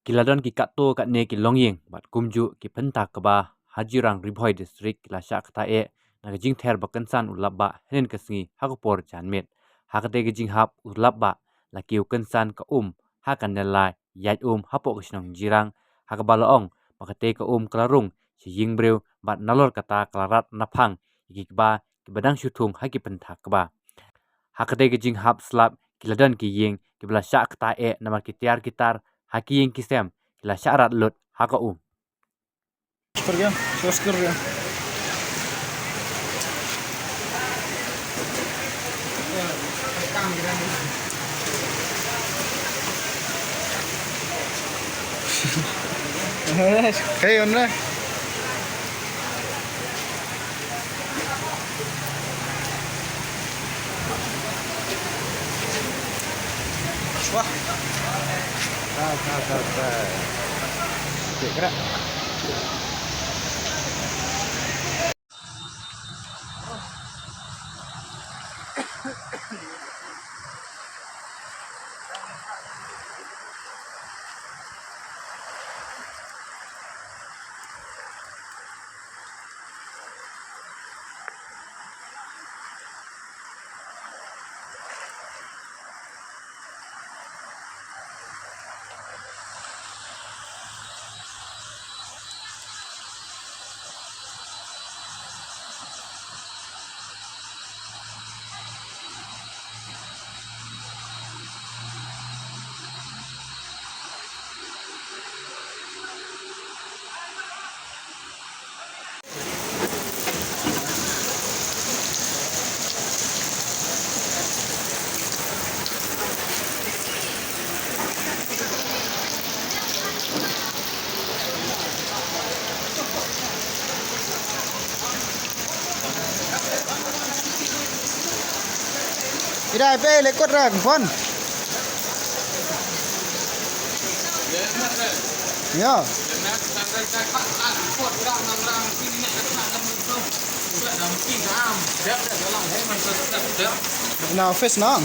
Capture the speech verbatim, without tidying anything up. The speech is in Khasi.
Ki la don ki katto katne ki longïing bad kumjuh ki pynthak kba ha Jirang Ri Bhoi District ki la shah ktah eh na ka jingther ba kynsan u lapbah hynnin ka sngi ha ka por janmiet. Ha katei ka jinghap u lapbah la kiew kynsan ka um ha ka nelai ïaid um hapoh ka shnong Jirang, ha kaba la ong ba katei ka um ka la rung sha ïing briew bad nalor kata ka la rat naphang ïa ki kba kiba dang shu thung ha ki pynthak kba. Ha katei ka jinghap slap ki la don ki ïing kiba la shah ktah eh namar ki tiar ki tar ha ki ïing ki sem ki la shah rat lut ha ka um. Hey, on na. Wah. Ta, ta, ta, ta. Okey, gerak. Ida pe lekot ra phone. Ya. Na office na.